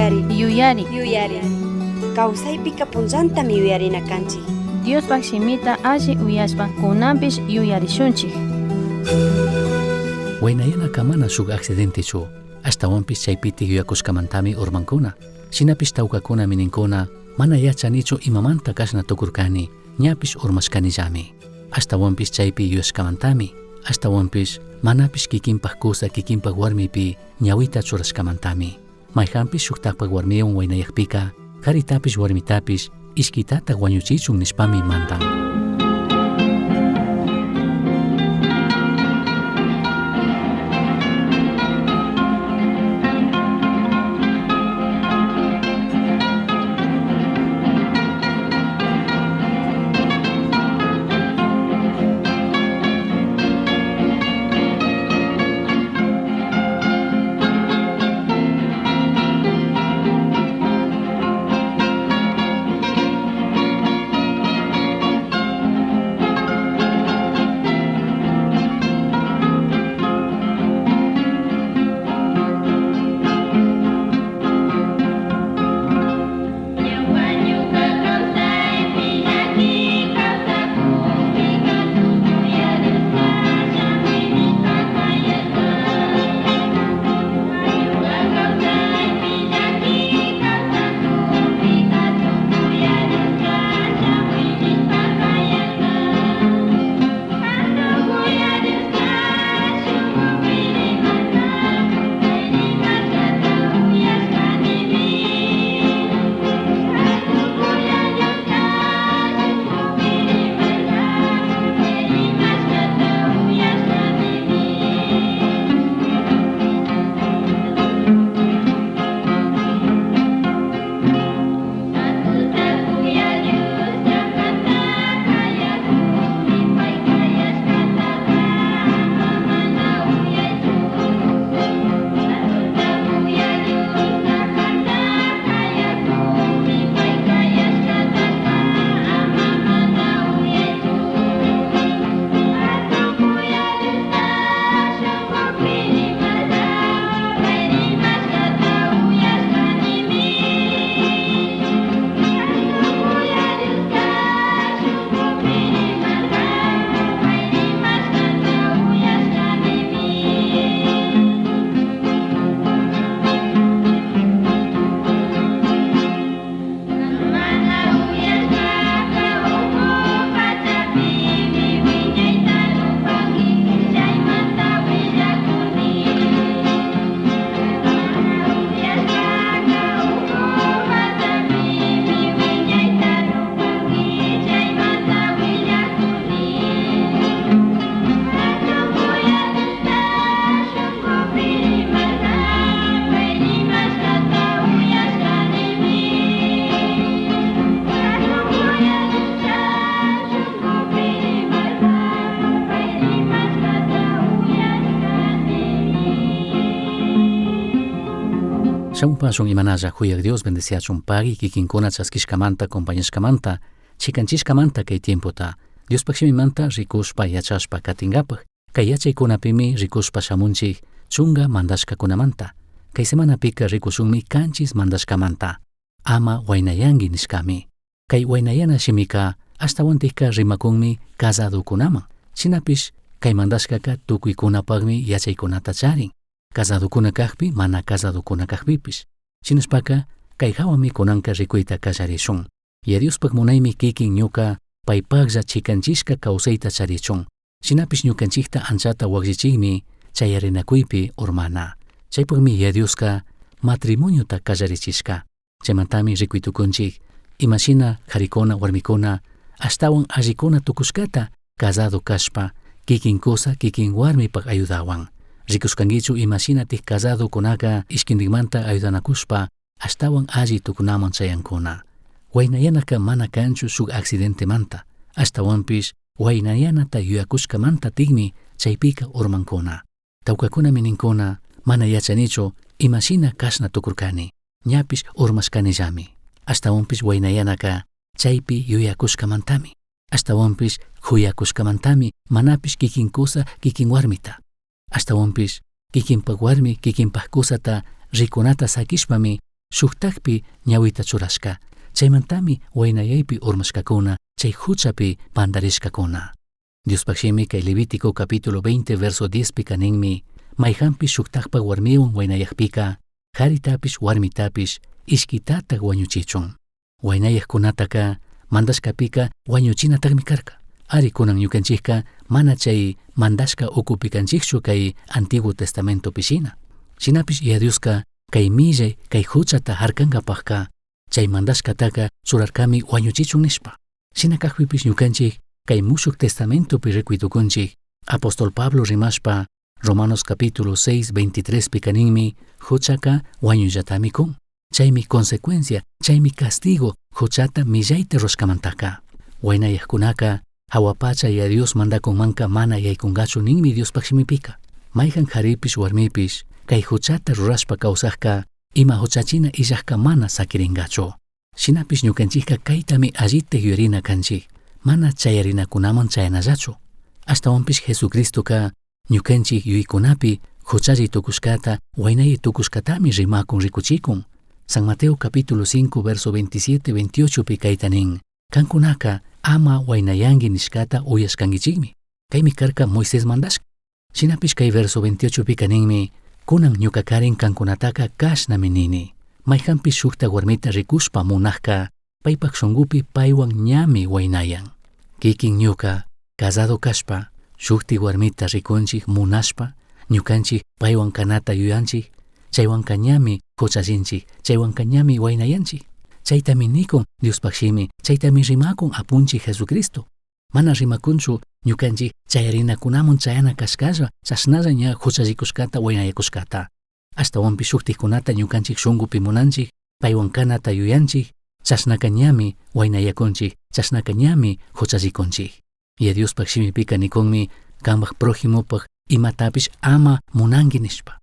Yuyari. Yuyari. Yuyari. Kawsaypika punllantami yuyarina kanchik. Diospaj shimita alli uyashpa kunanpish yuyarishunchik. Waynayanaca mana shuk accidentechu, ashtahuanpish chaypitik yuyakushkamantami urmankuna. Shinapish tawkakunami ninkuna, mana yachanichu imamanta kashna tukurkani, ñapish urmashkanillami. Ashtahuanpish chaypi yuyashkamantami, ashtahuanpish manapish kikinpak kusa kikinpak warmipi ñawita churashkamantami. Mayhanpish shuktakpak warmiwan waynayakpika, karitapish warmitapish ishkitatak wañuchichun nishpami mandan. Ñuka ñuka kawsaypi llaki kawsakupika tukuy Diospallami nishpaka yarka. Ñuka kawsaypi llaki kawsakupika tukuy Diospallami nishpaka yarka. Tukuy Dioska shunkupi rimarka, pay rimashkata uyashkanimi. Tukuy Dioska shunkupi rimarka, pay rimashkata uyashkanimi. Atunta kuya Diosta kantaka yakumi pay kayashkataka ama mana uyaychu. Atunta kuya Diosta kantaka yakumi pay kayashkataka ama mana uyaychu. Atun kuya Diosta shunkupi rimarka, pay rimashkata uyashkanimi. Tukuy Dioska shunkupi rimarka, pay rimashkata uyashkanimi. Mana uyashkaka uku pachapimi wiñayta rupanki, chaymanta willakuni. Mana uyashkaka uku pachapimi wiñayta rupanki, chaymanta willakuni. Tukuy Diosta shunkupi rimarka, pay rimashkata uyashkanimi. Tukuy Diosta shunkupi rimarka, pay rimashkata uyashkanimi. Shamupashun imanalla huyak Dios bendeciachun pagui kikinkuna chaskishkamanta compañashkamanta chikanchishkamanta kay tiempota Diospaj shimimanta rikushpa yachashpa katinkapak kay yachaykunapimi rikushpa shamunchik chunga mandashkakunamanta. Kay semanapika rikushunmi kanchis mandashkamanta. Ama waynayanki nishkami. Kay waynayana shimika ashtawantikka rimakunmi casadokunaman. Shinapish kay mandashkaka tukuykunapakmi yachaykunata charin. Casadokuna kakpi mana casadokuna kakpipish. Shinashpaka kay hawami kunanka rikuyta kallarishun. Yaya Diospaj munaymi kikin ñuka paypaklla chikanchishka kawsayta charichun. Shinapish ñukanchikta anchata wakllichikmi chayarinakuypi urmana. Chaypakmi Yaya Dioska matrimoniota kallarichishka. Chaymantami rikuytukunchik imashina karikuna warmikuna ashtawan allikuna tukushkata casado kashpa kikin kusa kikin warmipak ayudawan. Rikushkankichu imashinatik casadokunaka ishkintikmanta ayudanakushpa ashtawan alli tukunaman chayankuna. Waynayanaka mana kanchu shuk accidentemanta, ashtawanpish waynayanata yuyakushkamanta tikmi chaypika urmankuna. Tawkakunami ninkuna mana yachanichu imashina kashna tukurkani, ñapish urmashkanillami. Ashtawanpish waynayanaka chaypi yuyakushkamantami. Ashtawanpish huyakushkamantami manapish kikin kusa kikin warmita. Ashtawanpish kikinpak warmi kikinpak kusata rikunata sakishpami shujtajpi ñahuita churashca. Chaimantami huainayaipi urmashcacuna, chai juchapi pandarishcacuna. Diospaj shimi cai Levítico capítulo 20 verso 10 pica ninmi, maijanpish shujtajpaj huarmihuan huainayajpica, jaritapish huarmitapish ishquitataj huañuchichun. Huainayajcunataca mandashcapica huañuchinatajmi carca. Ari cunan ñucanchijca mana chai mandashca ucupi canchijchu cai Antiguo Testamentopi shina. Shinapish Yaya Diosca cai millai cai juchata jarcangapajca chai mandashcataca churarcami huañuchichun nishpa. Shina cajpipish ñucanchij cai Mushuj Testamentopi ricui tucunchij. Apóstol Pablo rimashpa Romanos capítulo 6, 23 pica ninmi, juchaca huañuillatami cun. Chaimi consecuencia, chaimi castigo juchata millaita rurashcamantaca. Huainayajcunaca jahua pacha Yaya Dios mandacunmanca mana yaicungachu ninmi Diospaj shimipica. Maijan jaripish huarmipish cai juchata rurashpa causajca ima juchachina illajca mana saquiringachu. Shinapish ñucanchijca caitami allita yuyarina canchij, mana chayarinacunaman chayanallachu. Ashtahuanpish Jesucristoca ñucanchij yuyaicunapi juchalli tucushcata, huainayai tucushcatami rimacun ricuchicun. San Mateo capítulo 5 verso 27, 28 pi caita nin, Cancunaca ama huainayangui nishcata uyashcanguichijmi. Caimi carca Moisés mandashca. Shinapish cai verso 28 pica ninmi, Cunan ñucacarin cancunataca cashnami nini. Maijanpish shujta huarmita ricushpa munajca, paipaj shungupi paihuan ñami huainayan. Kikin ñuca, casado cashpa, shujti huarmita ricunchij munashpa, ñucanchij paihuan canata yuyanchij, chaihuanca ñami juchallinchij, chaihuanca ñami huainayanchij. Chaitami nicun Diospaj shimi, chaitami rimacun Apunchij Jesucristo. Mana rimacunchu ñucanchij chayarinacunaman chayana cashcalla, chashnalla ña juchallicushcata huainayacushcata. Ashtahuanpish shujtijcunata ñucanchij shungupi munanchij, paihuan canata yuyanchij, chashnaca ñami huainayacunchij, chashnaca ñami juchallicunchij. Yaya Diospaj shimipica nicunmi, cambaj projimopaj imatapish ama munangui nishpa.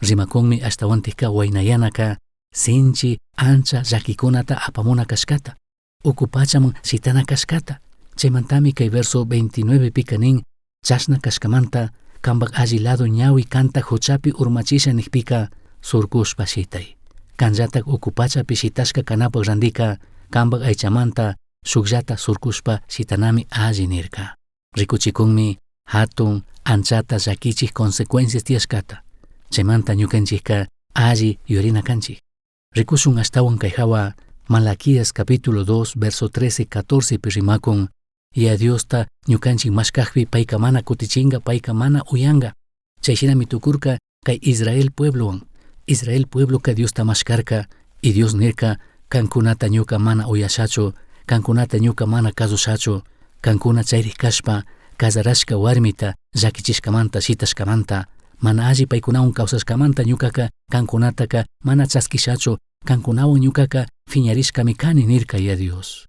Rimacunmi ashtahuantajca huainayanaca sinchi ancha llaquicunata apamuna cashcata, ucu pachaman shitana cashcata. Chaimantami cai verso 29 pica nin, chashna cashcamanta cambaj alli lado ñahui canta juchapi urmachisha nijpica surcushpa shitai. Canllataj ucu pachapi shitashca canapaj randica cambaj aichamanta shujllata surcushpa shitanami alli nirca. Ricuchicunmi jatun anchata llaquichij consecuencias tiyashcata. Chaimanta ñucanchijca alli yuyarina canchij. Ricushun ashtahuan cai jahua Malaquías capítulo 2 verso 13, 14 pi rimacun, Yaya Diosta ñucanchij mashcajpi paica mana cutichinga, paica mana uyanga. Chai shinami tucurca cai Israel pueblohuan. Israel puebloca Diosta mashcarca y Dios nirca, cancunata ñuca mana uyashachu, cancunata ñuca mana cazushachu, cancuna chairij cashpa, cazarashca huarmita llaquichishcamanta, shitashcamanta, mana alli paicunahuan causashcamanta ñucaca cancunataca mana chasquishachu, cancunahuan ñucaca fiñarishcami cani nirca Yaya Dios.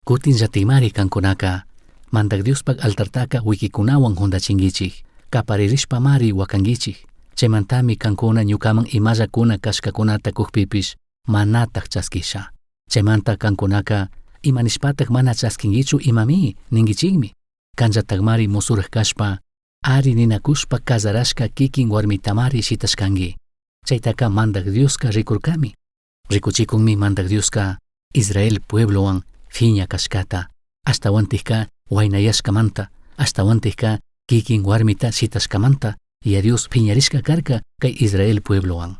Cutin llatimari cancunaca, Mandaj Diospaj altartaca huiquicunahuan jundachinguichij, caparirishpamari huacanguichij. Chaimantami cancuna ñucaman imalla cuna cashcacunata cujpipish manataj chasquisha. Chaimanta cancunaca, ima nishpataj mana chasquinguichu imami ninguichijmi. Canllatajmari musuraj cashpa, ari ninacushpa cazarashca quiquin huarmitamari shitashcangui. Chaitaca Mandaj Diosca ricurcami. Ricuchicunmi Mandaj Diosca Israel pueblohuan fiña cashcata, ashtahuantijca huainayashcamanta, ashtahuantijca quiquin huarmita shitashcamanta, Yaya Dios fiñarishca carca cai Israel pueblohuan.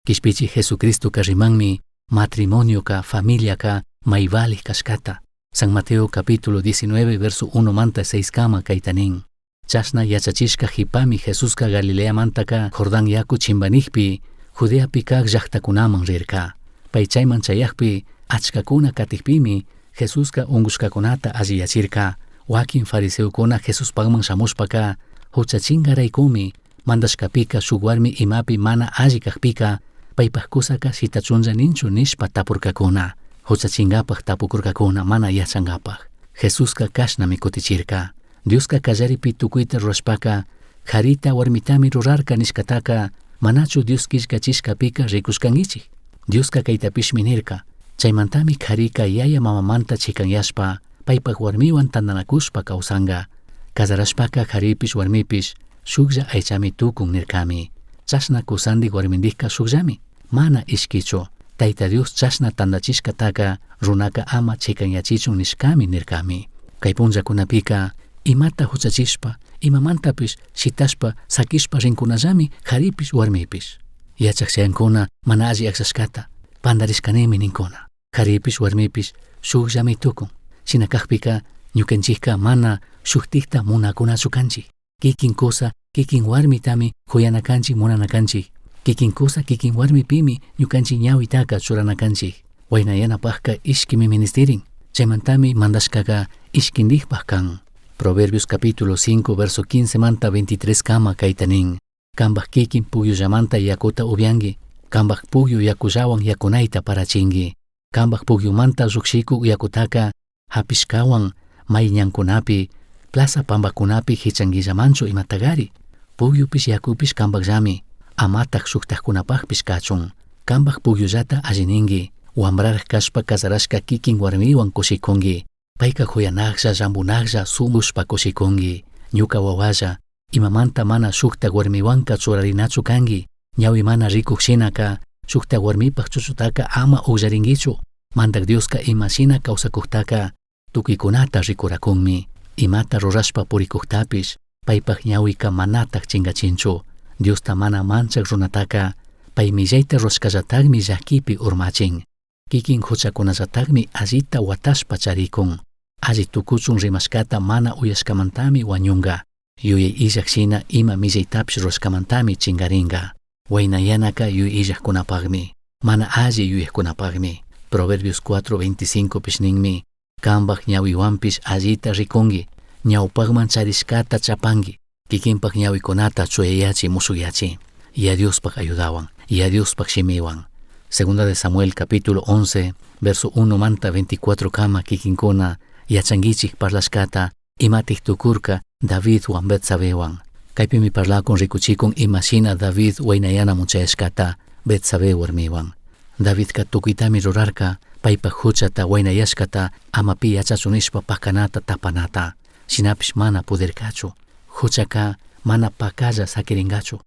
Quishpichij Jesucristoca rimanmi matrimonioca, familiaca mai valij cashcata. San Mateo capítulo 19 verso 1 manta 6 cama caita nin. Chashna yachachishca jipami Jesusca Galileamantaca Jordán yacu chimbanijpi Judeapi caj llajtacunaman rirca. Pai chaiman chayajpi achcacuna catijpimi Jesusca ungushcacunata alliyachirca. Huaquin fariseocuna Jesuspajman shamushpaca juchachingaraicumi mandashcapica shuj huarmi imapi mana alli cajpica paipaj cusaca shitachunlla ninchu nishpa tapurcacuna. Juchachingapaj tapucurcacuna mana yachangapaj. Jesusca cashnami cutichirca. Diosca callaripi tucuita rurashpaca jarita huarmitami rurarca nishcataca manachu Dios quillcachishcapica ricushcanguichij. Diosca caitapishmi nirca. Chaimantami jarica yaya mamamanta chicanyashpa paipaj huarmihuan tandanacushpa causanga. Cazarashpaca jaripish huarmipish shujlla aichami tucun nircami. Chashna cusandi huarmindijca shujllami. Mana ishquichu. Taita Dios chashna tandachishcataca runaca ama chicanyachichun nishcami nircami. Cai punllacunapica imata juchachishpa, imamantapish shitashpa saquishpa rincunallami jaripish huarmipish. Yachaj chayancuna mana alli agllashcata, pandarishcanimi nincuna. Jaripish huarmipish shujllami tucun. Shina cajpica ñucanchijca mana shujtijta munacunachu canchij. Kikin kusa, kikin warmitami juyana kanchik munana kanchik. Kikin kusa, kikin warmipimi ñukanchik ñawitaka churana kanchik. Waynayanapajka ishkimi ministirin. Chaymantami mandashkaka ishkindijpaj kan. Proverbios capítulo 5 verso 15 manta 23 kama kayta nin. Kambaj kikin pugyullamanta yakuta upyanki. Kambaj pugyu yakullawan yakunayta parachinki. Kambaj pugyumanta llujshikuk yakutaka hapishkawan may ñankunapi, plaza pambakunapi hichankillamanchu imatagari. Pugyupish yakupish kambajllami, amataj shujtajkunapajpish kachun. Kambaj pugyullata allininki, wambraraj kashpa casarashka kikin warmiwan kushikunki. Payka juyanajlla, llambunajlla, sumushpa kushikunki. Ñuka wawalla, imamanta mana shujtaj warmiwanka churarinachu kanki. Ñawi mana rikuj shinaka, shujtaj warmipaj chuchutaka ama ugllarinkichu. Mandak Dioska ima shina kawsakujtaka tukuykunata rikurakunmi. Imata rurashpa purikujtapish, paypaj ñawika manataj chingachinchu. Diosta mana manchaj runataka, pay millayta rurashkallatajmi llakipi urmachin. Kikin huchakunallatajmi allita watashpa charikun. Alli tukuchun rimashkata mana uyashkamantami wañunka. Yuyay illaj shina ima millaytapish rurashkamantami chingarinka. Waynayanaka yuyay illajkunapajmi, mana alli yuyajkunapajmi. Proverbios 4:25 pish ninmi, kambaj ñawiwanpish allita rikunki, ñawpajman charishkata chapanki, kikinpaj ñawikunata chuyayachi mushuyachi. Yaya Diospaj ayudawan, Yaya Diospaj shimiwan. Segunda de Samuel capítulo 11, verso 1 manta 24 kama kikinkuna yachankichik parlashkata imatik tukurka Davidwan Betsabewan. Kaypimi parlakun rikuchikun imashina David waynayana muchayashkata Betsabe warmiwan. Davidka tukuytami rurarka paypaj huchata waynayashkata ama pi yachachun nishpa pakanata tapanata. Shinapish mana pudirkachu. Huchaka mana pakalla sakirinkachu.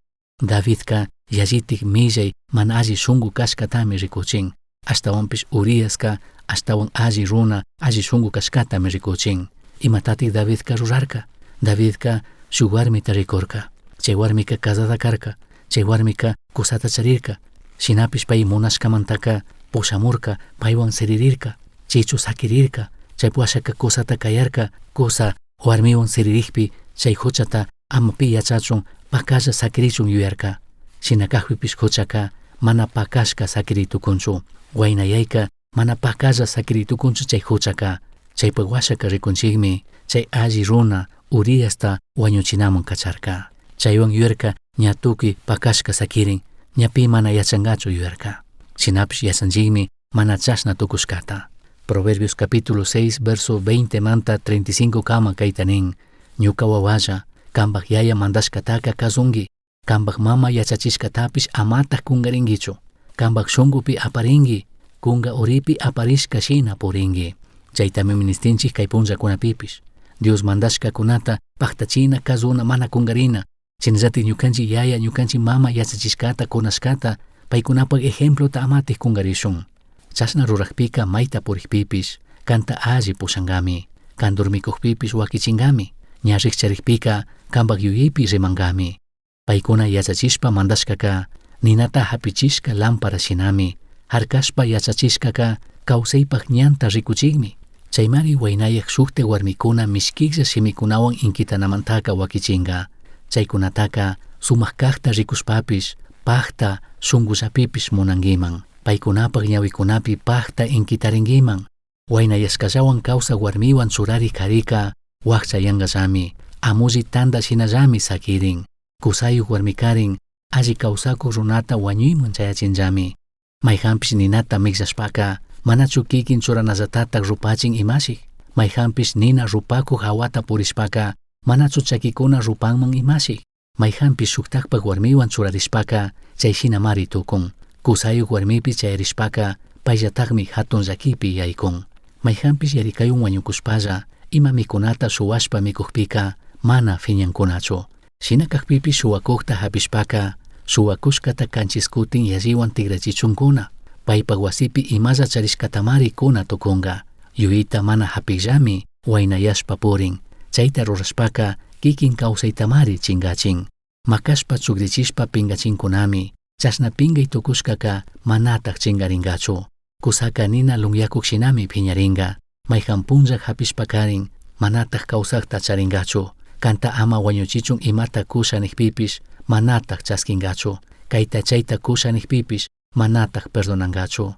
Davidka yallitik millay mana alli shunku kashkatami rikuchin. Ashtawanpish Uriaska ashtawan alli runa alli shunku kashkatami rikuchin. Imatatik Davidka rurarka? Davidka shuk warmita rikurka. Chay warmika casada karka. Chay warmika kusata charirka. Shinapish pay munashkamantaka pushamurka, paywan siririrka, chichu sakirirka. Chay washaka kusata kayarka, kusa warmiwan siririkpi chay huchata ama pi yachachun pakalla sakirichun yuyarka. Shina kajpipish huchaka mana pakashka sakiritukunchu. Waynayayka mana pakalla sakiritukunchu chay huchaka. Chaypak washaka rikunchikmi chay alli runa Uriasta wañuchinaman kacharka. Chaywan yuyarka ña tukuy pakashka sakirin, ña pi mana yachankachu yuyarka. Shinapish yachanchikmi mana chashna tukushkata. Proverbios capítulo 6, verso 20 manta 35 kama kayta nin, ñuka wawalla, kambaj yaya mandashkataka kazunki, kambaj mama yachachishkatapish amataj kungarinkichu, kambaj shunkupi aparinki, kunga uripi aparishka shina purinki. Chaytami ministinchik kay punllakunapipish. Dios mandashkakunata paktachina kazuna mana kungarina. Shinallatik ñukanchik yaya ñukanchik mama yachachishkata kunashkata paykunapak ejemplota amatik kungarishun. Chashna rurajpika mayta purikpipish kanta alli pushankami, kan dormikukpipish wakichinkami, ña rikcharikpika kanpak yuyaypi rimankami. Paykuna yachachishpa mandashkaka ninata hapichishka lámpara shinami, harkashpa yachachishkaka kawsaypak ñanta rikuchikmi. Chaymari waynayak shukti warmikuna mishkiklla shimikunawan inkitanamantaka wakichinka. Chaykunataka sumak kakta rikushpapish pakta shunkullapipish munankiman. Paykunapak ñawikunapi pakta inkitarinkiman. Waynayashkallawan kawsak warmiwan churarik karika wakchayankallami, amulli tanta shinallami sakirin. Kusayuk warmikarin alli kawsakuk runata wañuyman chayachinllami. Mayjanpish ninata mikllashpaka manachu kikin churanallatatak rupachin imashik. Mayjanpish nina rupakuk hawata purishpaka manachu chakikuna rupanman imashik. Mayjanpish shuktakpak warmiwan churarishpaka chay shinamari tukun. Kusayuk warmipi chayarishpaka payllatakmi hatun llakipi yaykun. Mayjanpish yarikaywan wañukushpalla ima mikunata shuwashpa mikukpika mana fiñankunachu. Shina kakpipish shuwakukta hapishpaka shuwakushkata kanchis kutin yalliwan tikrachichunkuna. Paipaj huasipi imalla charishcatamari cuna tucunga. Yuyaita mana japijllami huainayashpa purin. Chaita rurashpaca quiquin causaitamari chingachin. Macashpa chugrichishpa pingachincunami. Chashna pingai tucushcaca manataj chingaringachu. Cusaca nina lunyacuj shinami piñaringa. Maijan punlla japishpacarin manataj causajta charingachu. Canta ama huañuchichun imata cusha nijpipish manataj chasquingachu. Caita chaita cusha nijpipish manataj perdonangachu.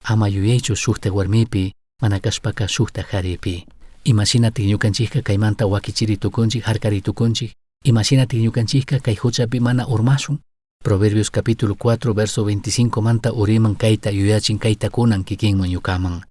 Ama yuyaichu shujtaj huarmipi, mana cashpaca shujtaj jaripi. Imashinatik ñukanchikka kaymanta wakichiri tukunchik, harkari tukunchik. Imashinatik ñukanchikka kay huchapi mana urmashun. Proverbios capítulo 4, verso 25 manta uriman kayta yuyachin kayta kunan kikinman ñukaman.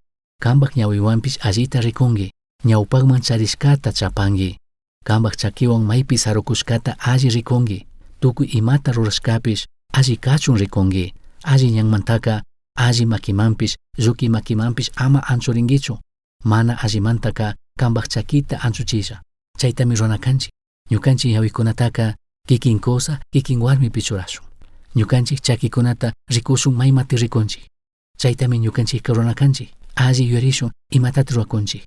Kambaj ñawiwanpish allita rikunki, ñawpakman charishkata chapanki. Kambaj chakiwan maypi sarukushkata alli rikunki. Tukuy imata rurashkapish alli kachun rikunki. Alli ñanmantaka alli makimanpish, lluqui makimanpish ama anchurinkichu. Mana allimantaka kambaj chakita anchuchilla. Chaytami rurana kanchik. Ñukanchik ñawikunataka kikin kusa, kikin warmipi churashun. Ñukanchik chakikunata rikushun maymati rikunchik. Chaytami ñukanchikka rurana kanchik. Alli yuyarishun imatata rurakunchik.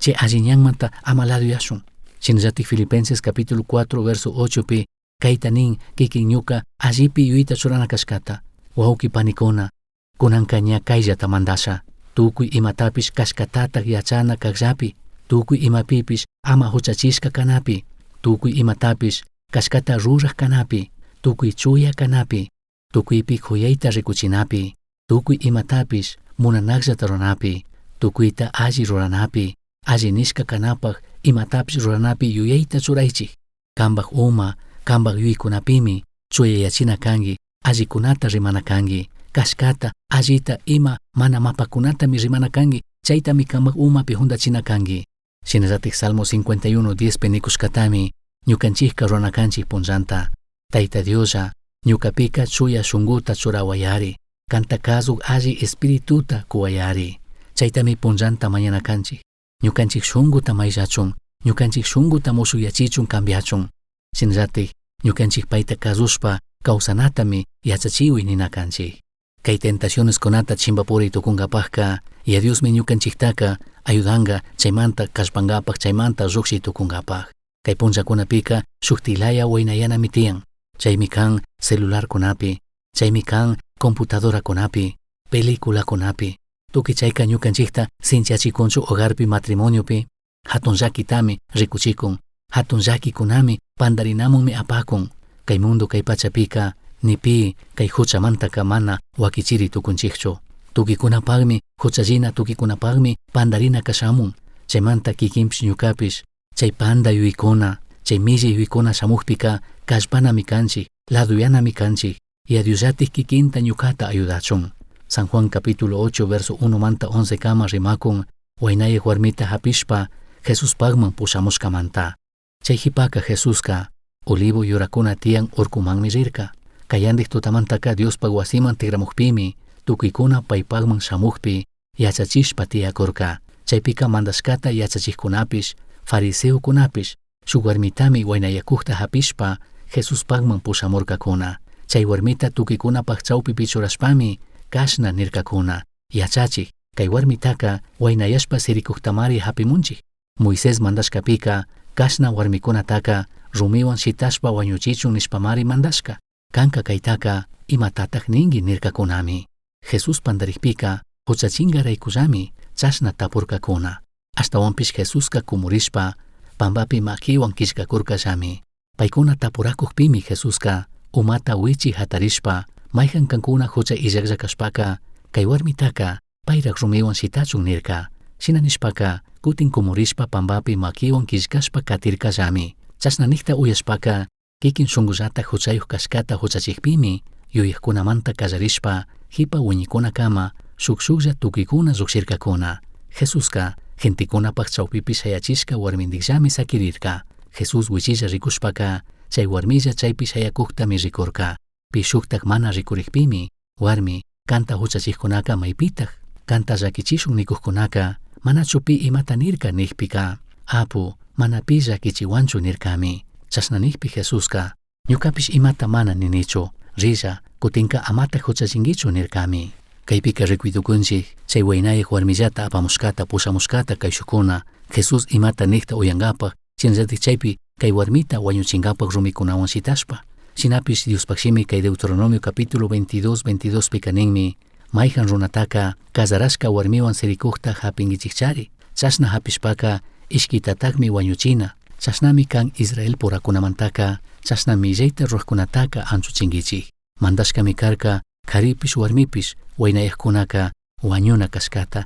Chay alli ñanmanta ama laduyashun. Shinallatik Filipenses capítulo 4 verso 8 pi kayta nin kikin ñuka allipi yuyayta churana kashkata. Wawqi panikuna, kunanka ña kayllata mandasha. Tukuy imatapish kashkatatak yachana kajllapi, tukuy imapipish ama huchachishka kanapi, tukuy imatapish kashkata ruraj kanapi, tukuy chuya kanapi, tukuypi kuyayta rikuchinapi, tukuy imatapish munanakllata ruranapi, tukuyta alli ruranapi, alli nishka kanapaj imatapish ruranapi yuyayta churaychik. Kambaj uma, kambaj yuyaykunapimi chuyayachina kanki, allikunata rimana kanki, kashkata, allita, ima mana mapakunatami rimana kanki, chaytami kambaj umapi juntachina kanki. Shinallatik Salmo 51, 10 pi nikushkatami ñukanchikka rurana kanchik punllanta. Tayta Dioslla, ñukapika chuya shunguta churawayari, kanta kazuk alli espirituta kuwayari. Chaytami punllanta mañana kanchik. Ñukanchik shunguta mayllachun, ñukanchik shunguta mushuyachichun cambiachun. Shinallatik ñukanchik payta kazushpa kawsanatami yachachiwi nina kanchik. Kay tentacioneskunata chimpapuri tukunkapajka, Yaya Diosmi ñukanchiktaka ayudanga chaymanta kallpankapaj, chaymanta llukshi tukunkapaj. Kay punllakunapika shuktilaya waynayanami tiyan. Chaymi kan celularkunapi, chaymi kan computadorakunapi, peliculakunapi. Tukuy chayka ñukanchikta sinchiachikunchu hogarpi, matrimoniopi, hatun llakitami rikuchikun, hatun llakikunami pandarinamunmi apakun. Kay mundo kay pachapika ni pi kay huchamantaka mana wakichiri tukunchikchu. Tukikunapakmi huchallina, tukikunapakmi pandarina kashamun. Chaymanta kikinpish ñukapish chay panda yuyaykuna, chay millay yuyaykuna shamukpika kallpanami kanchik, laduyanami kanchik. Yaya Diosllatik kikinta ñukata ayudachun. San Juan capítulo 8 verso 1 manta 11 kama rimakun waynayak warmita hapishpa Jesuspakman pushamushkamanta. Chay jipaka Jesuska olivo yurakuna tiyan urkumanmi rirka. Kayandik tutamantaka Diospaj wasiman tikramukpimi tukuykuna paypakman shamukpi yachachishpa tiyakurka. Chaypika mandashkata yachachikkunapish, fariseokunapish shuk warmitami waynayakukta hapishpa Jesuspakman pushamurkakuna. Chay warmita tukuykunapak chawpipi churashpami kashna nirkakuna: Yachachik, kay warmitaka waynayashpa sirikuktamari hapimunchik. Moisés mandashkapika kashna warmikunataka rumiwan shitashpa wañuchichun nishpamari mandashka. Kanka kaytaka imatatak ninki nirkakunami. Jesús pandarikpika huchachinkaraykullami chashna tapurkakuna. Ashtawanpish Jesuska kumurishpa pambapi makiwan killkakurkallami. Paykuna tapurakukpimi Jesuska umata wichi hatarishpa mayjan kankuna hucha illaklla kashpaka kay warmitaka payrak rumiwan shitachun nirka. Shina nishpaka kutin kumurishpa pambapi makiwan killkashpa katirkallami. Chashna nikta uyashpaka kikin shunkullata huchayuk kashkata huchachikpimi yuyakkunamanta kallarishpa jipa wiñikunakama shuk shuklla tukuykuna llukshirkakuna. Jesuska gentekunapak chawpipi shayachishka warmindikllami sakirirka. Jesús wichilla rikushpaka chay warmilla chaypi shayakuktami rikurka. Pi shuktak mana rikurikpimi warmi kanta huchachikkunaka maypitak, kanta llakichishun nikuqkunaka manachu pi imata nirka nikpika, apu mana pi llakichiwanchu nirkami. Chashna nikpi Jesuska ñukapish imata mana ninichu, rilla kutinka amata huchachinkichu nirkami. Caipica ricui tucunchij, chai huainayaj huarmillata apamushcata pushamushcata caishujcuna, Jesús imata nijta uyangapaj, shinallataj chaipi cai huarmita huañuchingapaj rumicunahuan shitashpa. Shinapish Diospaj shimi cai Deuteronomio capítulo 22, 22 pica ninmi, maijan runataca cazarashca huarmihuan siricujta japinguichijchari, chashna japishpaca ishquitatajmi huañuchina, chashnami can Israel puracunamantaca, chashna millaita rurajcunataca anchuchinguichij. Mandashcami carca, jaripish huarmipish huainayajcunaca huañuna cashcata,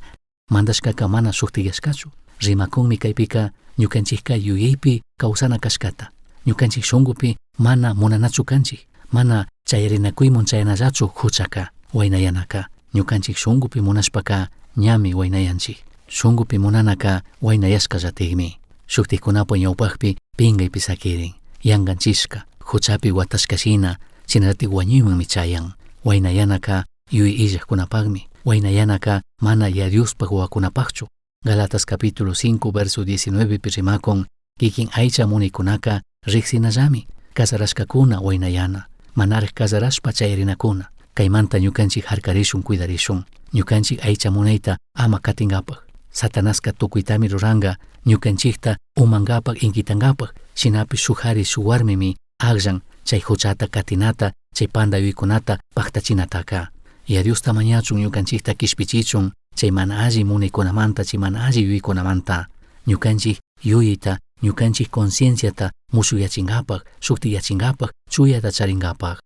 mandashcaca mana shujtiyashcachu. Rimacunmi caipica ñucanchijca yuyaipi causana cashcata, ñucanchij shungupi mana munanachu canchij, mana chayarinacuiman chayanallachu juchaca, huainayanaca, ñucanchij shungupi munashpaca ñami huainayanchij. Shungupi munanaca huainayashcallatajmi. Shujtajcunapaj ñaupajpi pingaipi saquirin, yanganchishca, juchapi huatashca shina, shinallataj huañuimanmi chayan. Huainayanaca yuyai illajcunapajmi, huainayanaca mana Yaya Diospaj huahuacunapajchu. Galatas capítulo 5 verso 19 pi rimacun, kikin aycha munaycunaca rijsinallami, cazarashcacuna huainayana, manaraj cazarashpa chayarinacuna. Caimanta ñucanchij jarcarishun cuidarishun, ñucanchij aycha munayta ama catingapaj. Satanasca tucuitami ruranga, ñucanchijta umangapaj inquitangapaj, shinapish shuj jari shuj huarmimi agllan chai juchata catinata, chai panda yuyaicunata pajtachinataca. Yaya Diosta mañachun ñucanchijta quishpichichun, chai mana alli munaicunamanta, chai mana alli yuyaicunamanta. Ñucanchij yuyaita, ñucanchij concienciata mushujyachingapaj, shujtiyachingapaj, chuyata charingapaj.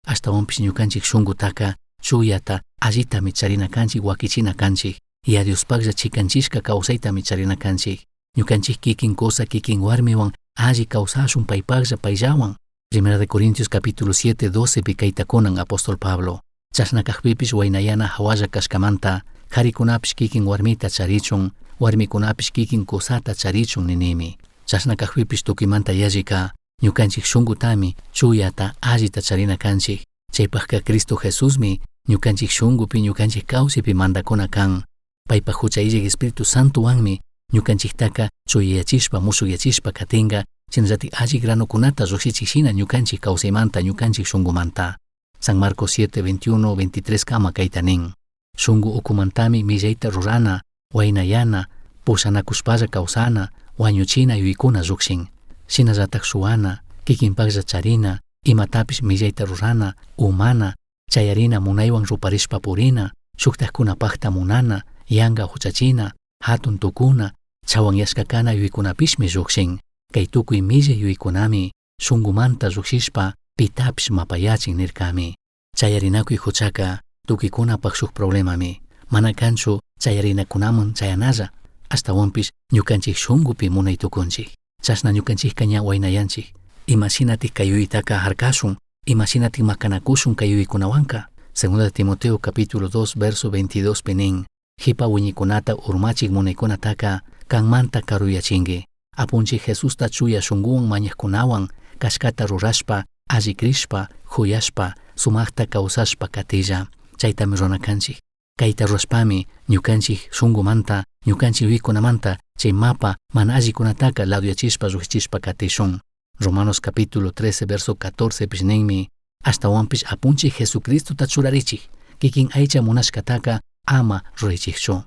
Ashtahuanpish ñucanchij shungutaca chuyata, allitami charina canchij, huaquichina canchij. Yaya Diospajlla chicanchishca causaitami charina canchij. Ñucanchij kikin cusa, kikin huarmihuan alli causashun paipajlla paillahuan. Primera de Corintios capítulo 7, 12 pi caita cunan apóstol Pablo. Chashna cajpipish huainayana jahualla cashcamanta, jaricunapish kikin huarmita charichun, huarmicunapish kikin cusata charichun ninimi. Chashna cajpipish tucuimanta yallica, ñucanchij shungutami chuyata, allita charina canchij. Chaipajca Cristo Jesusmi ñucanchij shungupi, ñucanchij causaipi mandacuna can. Paipaj jucha illaj Espíritu Santohuanmi ñucanchijtaca chuyayachishpa, mushujyachishpa catinga, shinallataj alli granocunata llujshichij shina ñucanchij causaimanta, ñucanchij shungumanta. San Marcos 7, 21, 23 cama caita nin. Shungu ucumantami millaita rurana, huainayana, pushanacushpalla causana, huañuchina yuyaicuna llujshin. Shinallataj shuana, kikinpajlla charina, imatapish millaita rurana, umana, chayarina munaihuan ruparishpa purina, shujtajcunapajta munana, yanga juchachina, jatun tucuna, chahuanyashca cana yuyaicunapishmi llujshin. Cai tucui millai yuyaicunami shungumanta llujshishpa pitapish mapayachin nircami. Chayarinacui juchaca tucuicunapaj shuj problemami. Mana canchu chayarinacunaman chayanalla, ashtahuanpish ñucanchij shungupi munai tucunchij. Chashna ñucanchijca ña huainayanchij. Ima shinataj cai yuyaitaca jarcashun, ima shinataj macanacushun cai yuyaicunahuanca. Segunda de Timoteo capítulo 2 verso 22 pi nin, Jipa huiñicunata urmachij munaicunataca canmanta caruyachingui. Apunchij Jesusta chuya shunguhuan mañajcunahuan cashcata rurashpa, alli crishpa, juyashpa, sumajta causashpa catilla. Chaitami rurana canchij. Caita rurashpami ñucanchij shungumanta, ñucanchij yuyaicunamanta chai mapa mana allicunataca ladoyachishpa llujshishpa catishun. Romanos capítulo 13 verso 14 pish ninmi, Ashtahuanpish Apunchij Jesucristota churarichij, kikin aycha munashcataca ama ruraichijchu.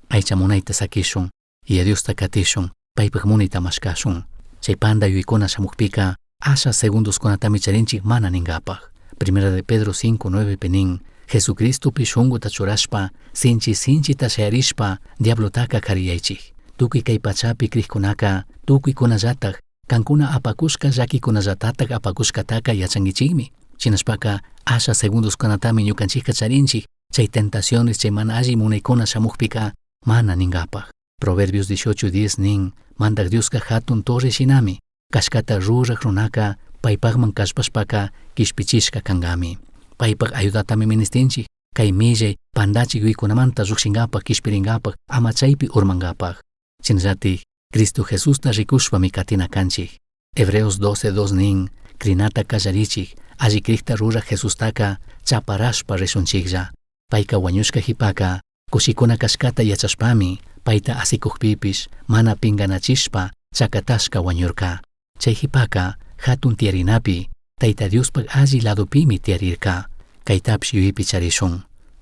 Aycha munaita saquishun, Yaya Diosta catishun, paipaj munaita mashcashun. Chai panda yuyaicuna shamujpica, asha segundoscunatami charinchij mana ningapaj. Primera de Pedro 5, 9 pi nin, Jesucristopi shunguta churashpa, sinchi sinchita shayarishpa, diablotaca jariyaichij. Tucui cai pachapi crijcunaca, tucuicunallataj, cancuna apacushca llaquicunallatataj apacushcataca yachanguichijmi. Shinashpaca, asha segundoscunatami ñucanchijca charinchij, chai tentaciones, chai mana alli munaicuna shamujpica, mana ningapaj. Proverbios 18, 10 nin, Mandaj Diosca jatun torre shinami, cashcata ruraj runaca paipajman callpashpaca quishpichishca cangami. Paipaj ayudatami ministinchij, cai millai pandachij yuyaicunamanta llujshingapaj, quishpiringapaj, ama chaipi urmangapaj. Shinallataj, Cristo Jesusta ricushpami catina canchij. Hebreos 12, 2 nin, Crinata callarichij, alli crijta ruraj Jesustaca chaparashpa rishunchijlla. Paica huañushca jipaca, cushicuna cashcata yachashpami, paita asicujpipish mana pinganachishpa chacatashca huañurca. Chai jipaca, jatun tiyarinapi, Taita Diospaj alli ladopimi tiyarirca. Caitapish yuyaipi charishun.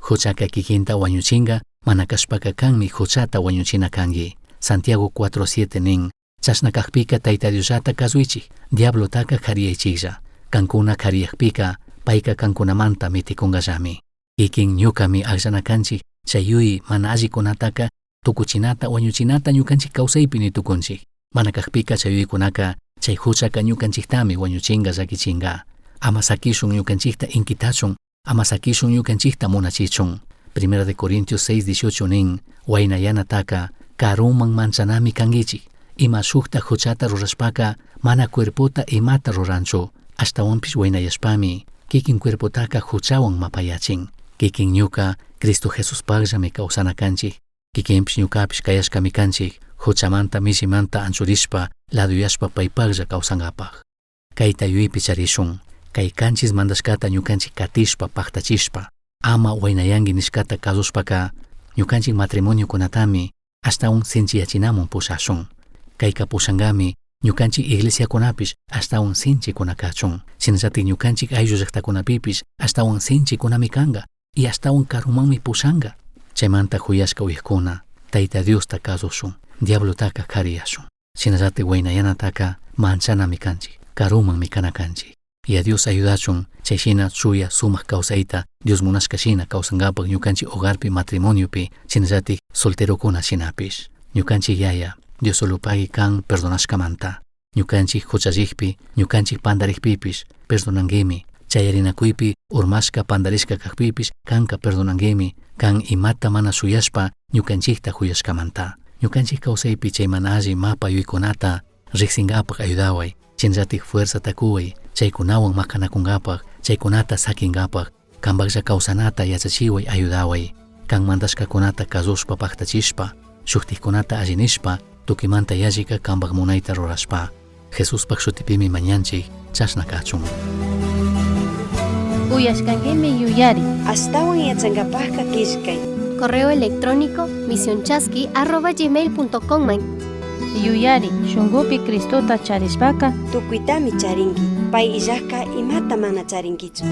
Huchaka kikinta wañuchinga, mana kashpaka kanmi huchata wañuchina kanki. Santiago 4.7 nin, chashna kakpika Tayta Diosllata kasuichik, diablotaka kariyaychiklla. Kankuna kariyakpika, payka kankunamanta mitikungallami. Kikin ñukami akllana kanchik, chay yuyay mana allikunataka tukuchinata wañuchinata ñukanchik kawsaypi ni tukunchik. Mana kakpika chay yuyaykunaka chay huchaka ñukanchiktami wañuchinga llakichinga. Ama sakishun ñukanchikta inkitachun, ama sakishun ñukanchikta munachichun. Primera de Corintios 6:18 nin, waynayanataka karuman manchanami kankichik. Ima shukta huchata rurashpaka mana cuerpota imata ruranchu, ashtawanpish waynayashpami kikin cuerpotaka huchawan mapayachin. Kikin ñuka Cristo Jesuspaqllami kawsana kanchik. Kikinpish ñukapish kayashkami kanchik, huchamanta mishimanta anchurishpa laduyashpa paypaqlla kawsankapaq. Kayta yuyaypi charishun, kay kanchis mandashkata ñukanchik katishpa paktachishpa, ama waynayanki nishkata kasushpaka ñukanchik matrimoniokunatami ashtawan sinchiyachinamun pushashun. Kayka pushankami ñukanchik iglesiakunapish ashtawan sinchikuna kachun. Shinallatik ñukanchik ayllu llaktakunapipish ashtawan sinchikunami kanka y ashtawan karumanmi pushanka. Chaymanta huyashka uyakuna, Tayta Diosta kasushun, diablotaka kariyashun. Shinallatik waynayanataka manchanami kanchik, karumanmi kana kanchik. Y a Dios ayudachun, chay shina chuya sumak kawsayta, Dios munashka shina kawsankapak ñukanchik hogarpi matrimoniopi, shinallatik solterokuna shinapish. Ñukanchik yaya, Dios solopagui kan perdonashkamanta. Ñukanchik huchallikpi, ñukanchik pandarikpipish, perdonankimi. Chayarinakuypi urmashka pandarishka kakpipish, kanka perdonankimi. Kan imata mana shuyashpa, ñukanchikta huyashkamanta. Ñukanchik kawsaypi chay mana alli mapa yuyaykunata riqsinkapak ayudaway. Shinallatik fuerzata kuway, chaykunawan maqanakunkapak, chaykunata sakinkapak, kanpaqlla kawsanata yachachiway ayudaway. Kan mandashkakunata kasushpa paktachishpa, shuktikkunata alli nishpa, tukimanta yallika kanpak munayta rurashpa. Jesuspak shutipimi mañanchik, chashna kachun. Uyashkankimi yuyari. Ashtawan yachankapajka killkay. Correo electrónico misionchasqui@gmail.com. Yuyari, shunkupi Cristota charishpaka Tukuytami charinki. Pay illajka imata mana charinkichu.